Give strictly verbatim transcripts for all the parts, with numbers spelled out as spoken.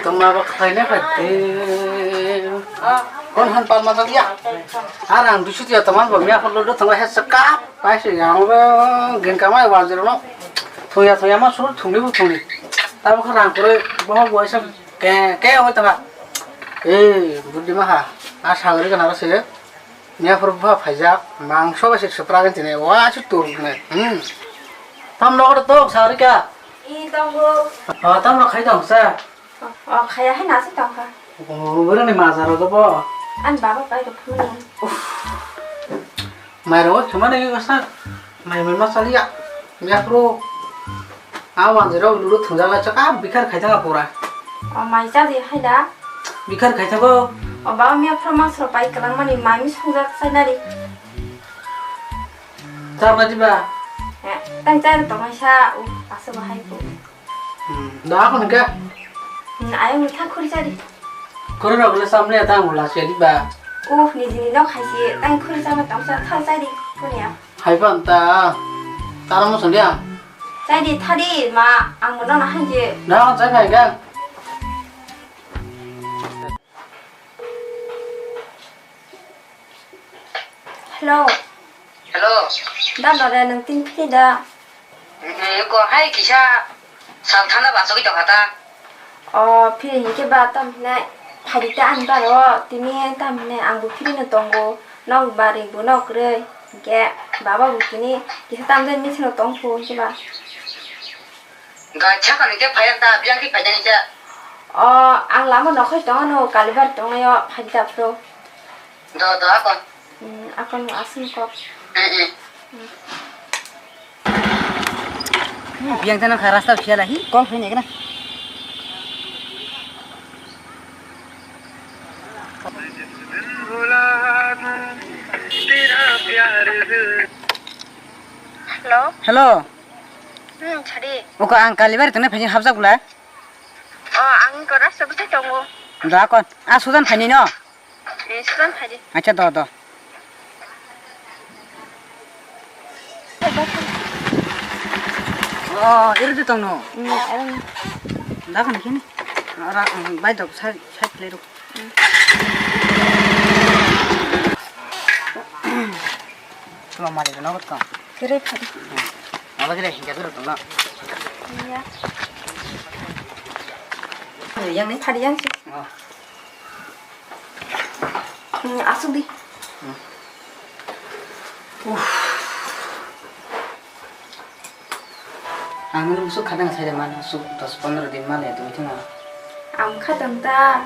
Tongma ba khlaina khaite. Kon han palma ta ya. Arang dusu tiya tongma ba miya kholo do tongma he saka. Pai se yang ba gen kamai wa jero no. Thoya thoya ma sur thungni bu thungni. Ta ba rang kore bo bo sa ke ke o ta. Eh, budi ma ha. A sagri kana se. Miya phuru bupha phaijak, mangso bai se swprak wng tini, wa se tur ne. Hmm. Tam nogo to tok, sagri ka? I tongo. O, tam rok khai tong sa. O, khaya hai na se tong kha. O, bwrwni maja rok bo. An baba pai rok phumani. Mai rok khumani ko sa. Mai mai ma saliya. Miya phuru. A wanjwi rok lulu thwngjak lai chakha bikhar khai thangkha pura. O mai cha di hai da. Bikhar khai thango. O baba miya phuru masro pai kwlangmani mai mi sungjak chai nari. Char na diba? Eh, tang chai tong mai sa u paso bahai ko. Hmm, da ko nike? Hmm, ayang mitha khuri chari. Khuri rok le samle ta mula se diba? Uh, nijini nok hai si tang khuri chama tong sa thal chari ko niya. Hai phan ta, tara mo sandi ang. Chai di, thadi, ma, ang bono na hai je. Na, chai phai ga. Hello. Hello. Da, da, da, nang tin phiri da. Mm, ko hai kisa sal thana ba chogwi tongkha ta. O phiri hinkhe ba tam hinai phaidi ta ani baro tini tam hinai ang bo phiri no tongo nok bari bo nok kwrwi hinkhe baba bo tini kisa tam jani missing no tong phu hinkhe ba. Ga chakani khe phaiyan ta biyang khe phaidani khe. O ang lama nokhai tongo no kalibar tongo yo phaidi ta phuru. Do, do, akon. Hmm, akon aswng kok. Eh, eh. Yang tena kha rasta phiya lahi, kol phai nekna. Hello. Hello. Hmm, chari. Oka ang kalibar tena phai hapjak bula. O, ang ko rasta bwsai tongo. Do akon. A sudan phaini no. Eh, sudan phaidi. Acha do do. O, iri de tongno. Hmm, ero. Da kan kini. Ora, bai dok sai sai play rok. Tuma mari no ko. Kere phadi. Mala kere hinga kere tongna. Iya. Yang ni phadi yang si. Oh. Hmm, asuk di. Hmm. Uff. Ang nini musuk khatang sai de mano, suk dos pondro din male twi thung. Ang khatang ta,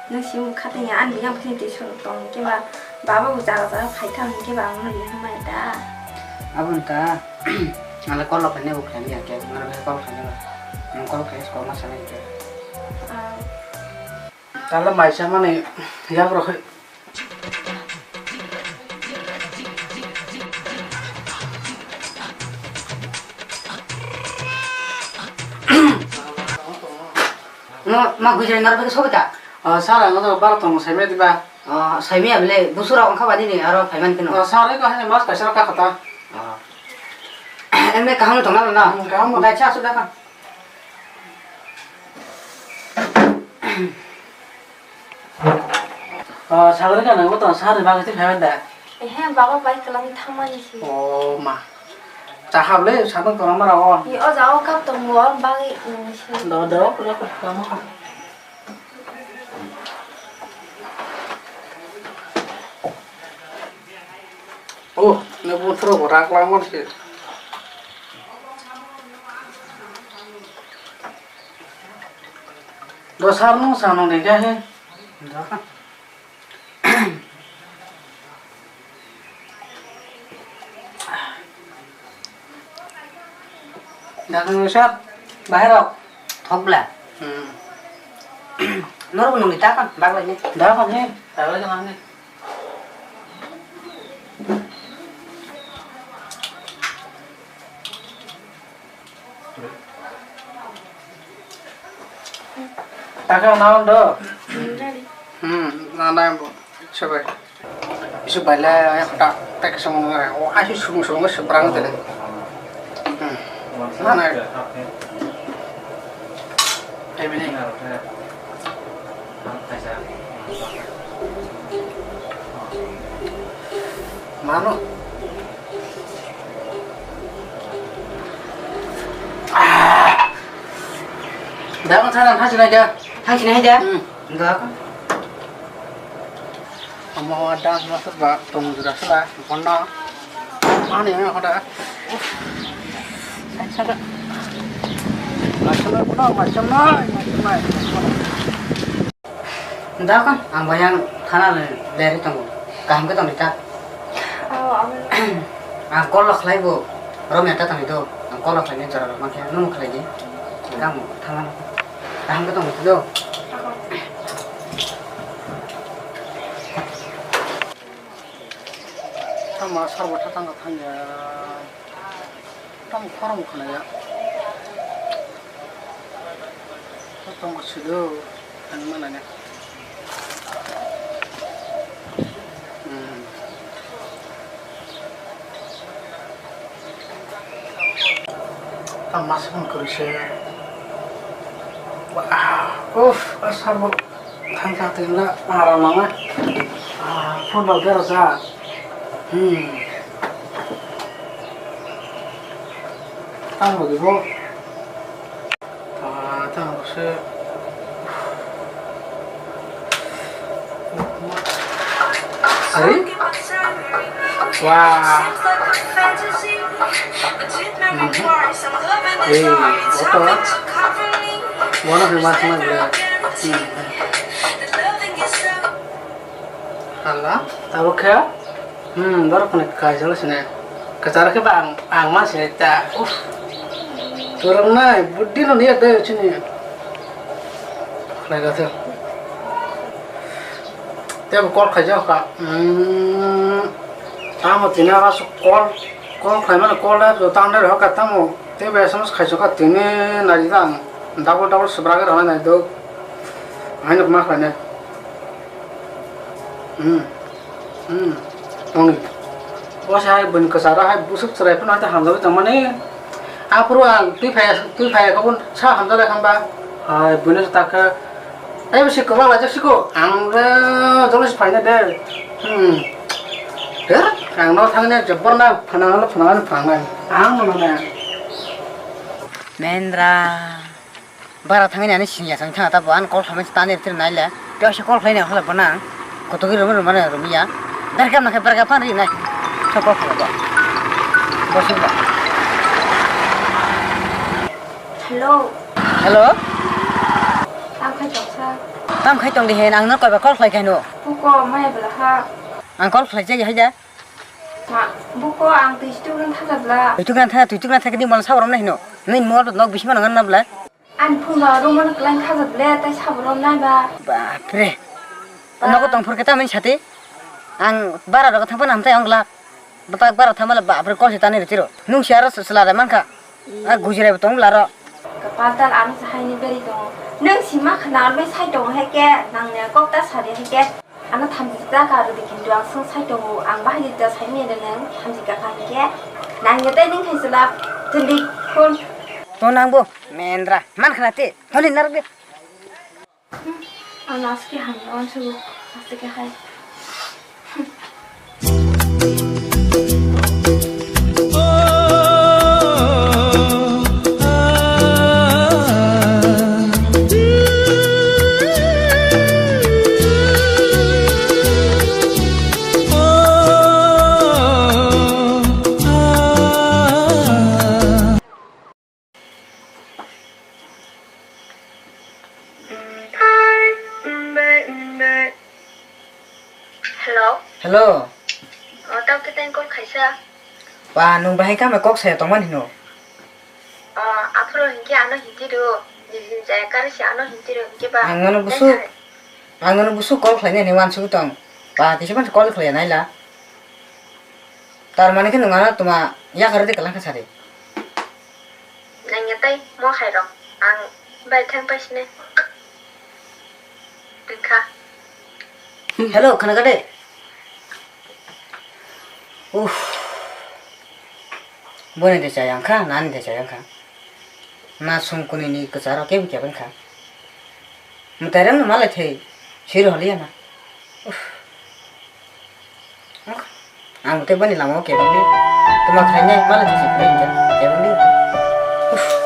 nung si mung khatang ya, ani yang phini twi sung tong khe ba, baba bo jaga jaga phai thang khe ba, ang nini hamai da. Abon ta, ala call khaine bo khaine ya khe, nang khe call khaine ba, nung call khaine call ma sanai khe. Ah. Tala maisa mani yak rok hai. No, ma gujai naro bagi sobi ta? Ah, sir, ang to bar tong sai me diba? Ah, sai me abile busura ongkha bani ni aro phaiman keno. Ah, sir, ko hai mas kaisa ka khata. Ah. Em ne kaham tong na na. Hmm, kaham. Dai cha su da ka. O, sagri gana, o to sari bagwi twi phaiman da? Ehe, baba bai kwlangwi thangmani se. O ma. Chahap le, sakno kwlangma rao. Ni o jaga cup tongo, bagwi nang se. Do, do, kwlangma kha. O, ne buthro bo rak langmani se. Do sar nung sa nung de kya he? Dakang sir, bahai rok. Thok bla. Hmm. Norok nungni ta kan, baglai ni. Da kan he, baglai kan he. Taka naon do? Hmm, na na bo. Sabai. Isu baila ya kota tak semua. Wah, isu sung sung seberang tadi. Hmm. Mana? Ebini. Mano. Dah, kan sana hasil aja. Hasil aja? Hmm. Enggak. Amo dance master ba tong jura sala, kono. Ani, ani, kono. Uff. Sai saka. Macam mana, kono, macam mana, macam mana. Da kon, ang bayang thana le leri tongo. Kaham khe tongdi ta. Oh, ang call rok khlai bo. Romya ta tongdi do. Ang call rok khlai ni jora rok ma khe nung khlai di. Ang thana. Kaham khe tongdi do. Tamo sarbo ta tang thang ya. Tamo khorom khna ya. Tamo sido. Ang mana ne. Hmm. Tamo masuk ke sih. Wah, uff, asal bu. Thang thang twi na ara mama. Ah, phone ba berajak. Hmm. Tamo di bo. Ah, tamo se. Ari? Wah. Mhm. Eh, oto. Wana hoi mas mas le. Hmm. Hala, tabuk khe? Hmm, borok phone kaisa sini. Kwcharo khe ba ang, ang ma sini ta. Uff. Torok nai, buddhi no niya dai chini. Nai ga thang. Tebo call khaijak kha. Hmm. Tamo tini aga call, call khaimani call da to tang dai rok ka tamo. Tebo S M S khaijak kha tini nai jang. Double double subra ga rana nai do. Haino ma khainai. Hmm. Hmm. Tongni. O se hai bini kwcharo hai busuk chwrai phano hai hamjagwi tongmani. Aphuru ang twi phai, twi phai khe bo sa hamjak lai kha ba. Hai bini se ta khe. Ai bisi kwbang laijak siko. Ang le jolo se phaina de. Hmm. He? Ang no thangni jabbar na phana phana phana. Ang no na. Mendra. Bara thangni ani singya thang thang ta bo an call khamai ta nir tir nai le. Tei se call khlai nai khala bo nang. Koto gi romi romi romi ya. Bergam na khe bergam phan ri nai. Sa call khala bo. Bo sing ba. Hello. Hello. Tam khai tong sa. Tam khai tong di he, ang no koi ba call khlai khai no. Buko mai bela ha. Ang call khlai jai hai ja. Ma, buko ang tui tu gan tha bla. Tui tu gan tha, tui tu gan tha kini mal sa rom nai no. Nai mol nok bisi ma nang na bla. Ani phone ba room ano kwlai kha jak le, tai sabo rom nai ba. Bapre. Ba. Nogo tong phor khe tamani sati. Ang bara rok thang phano hamtai ong glak. Bwtak bara thang mala bapre kol se tani rw tiro. Nung si aro chwla da mankha. A gujirai bo tong bwla ro. Kapal tal ano se haini beri tongo. Nung si ma khana bai sai tongo hai khe, nang ne kok ta sari hai khe. Ano thamchi ta ka rw di kintu ang song sai tongo. Ang bahai di ta sai mi de nung thamchi ka kha hai khe. Nang ya tai nung khai chwla. Tindi phone. To nang bo. Mendra, man khna te, holi narwk de. Ano aske hamya, o sugo, aske hai. Hello. Hello. O, tamo khe tei call khaisa. Ba, nwng bahai kama kok saya tongmani hino. O, aphuru hinkhe ano hinti rw. Nini jaya kari se ano hinti rw hinkhe ba. Ang ano busu, ang ano busu call khlainani wansugwi tong. Ba, kisa mani call khlaiya naila. Tar mani khe nwng ano tuma yakarwi de kwlangkha sari. Nangya tei mo hai rok ang bai thang pai sini. Tengkha. Hello, khana kade? Uff. Boni de chayang kha, nani de chayang kha. Na sung kuni ni kwcharo kebo kebo kha. Mwtai rang no malai thai. Siro haliya na. Uff. Ang tei boni lama o kebangni. Tuma khainai mala ni sikri kebangni. Uff.